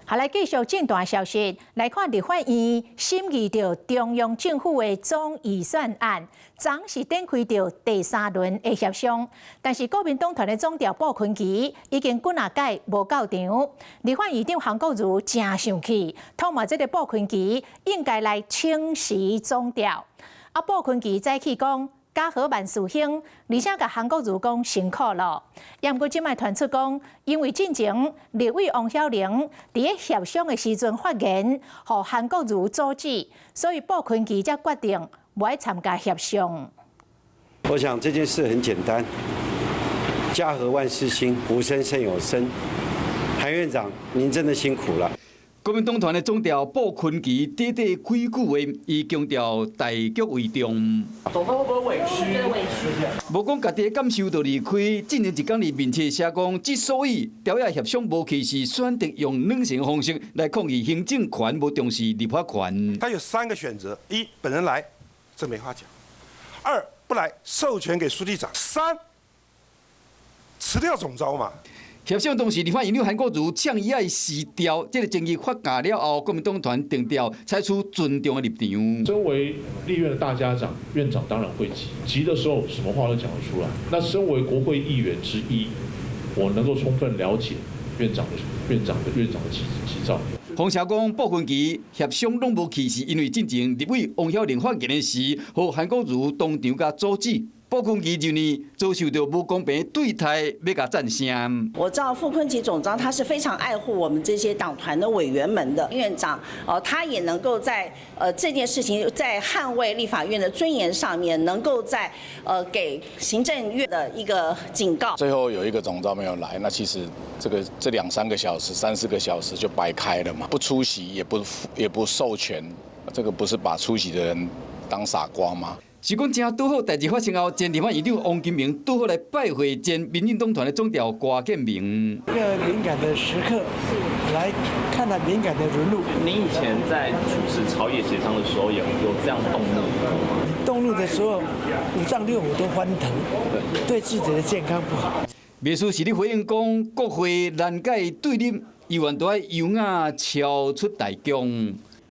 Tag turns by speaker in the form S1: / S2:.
S1: 好，來繼續政壇消息，來看立法院審議著中央政府的總預算案，昨是展開著第三輪的協商，但是國民黨團的總召傅崐萁已經幾若擺無到場，立法院長韓國瑜誠生氣，痛罵這個傅崐萁應該來請辭總召。啊，傅崐萁早起講家和萬事興，而且共韓國瑜講辛苦囉。也毋過這擺傳出講，因為進前立委王曉玲佇咧協商的時陣發言，予韓國瑜阻止，所以傅崐萁才決定無愛參加協商。
S2: 我想這件事很簡單，家和萬事興，無聲勝有聲。韓院長，您真的辛苦了。
S3: 國民黨團的總召傅崐萁短短幾句話，伊強調大局為重。
S4: 總召會不會委屈？
S3: 無講家己的感受就離開。進前一工佇面冊寫講，之所以朝野協商無去，是選擇用軟性方式來抗議行政權無重視立法權。
S5: 他有三個選擇：一，本人來，這沒話講；二，不來，授權給書記長；三，辭掉總召嘛。
S3: 協商當時，立法院長韓國瑜嗆伊愛辭掉，這個爭議發酵了後，國民黨團定調採取尊重的立場。
S6: 身為立院的大家長，院長當然會急，急的時候什麼話都講得出來。那身為國會議員之一，我能夠充分了解院長的急躁。
S3: 馮社講，傅崐萁協商攏無去，是因為進前立委王曉玲發言的時，予韓國瑜當場共阻止。傅崐萁認為遭受著無公平對待，欲共贊聲。
S7: 我知道傅崐萁總召他是非常愛護我們這些黨團的委員們的院長，哦，他也能夠在這件事情在捍衛立法院的尊嚴上面，能夠在給行政院的一個警告。
S8: 最後有一個總召沒有來，那其實這個這兩三個小時、三四個小時就白開了嘛，不出席也不授權，這個不是把出席的人當傻瓜嗎？
S3: 是講誠拄好，代誌發生後，前立法院長王金平拄好來拜會前民進黨團的總召郭建明。
S9: 一個敏感的時刻，來看到敏感的人物。
S4: 您以前在主持朝野協商的時候，有這樣動怒過嗎？
S9: 動怒的時候，五臟六腑都翻騰，對自己的健康不好。
S3: 秘書是咧回應講，國會難解對立，猶原都愛優雅超出大局。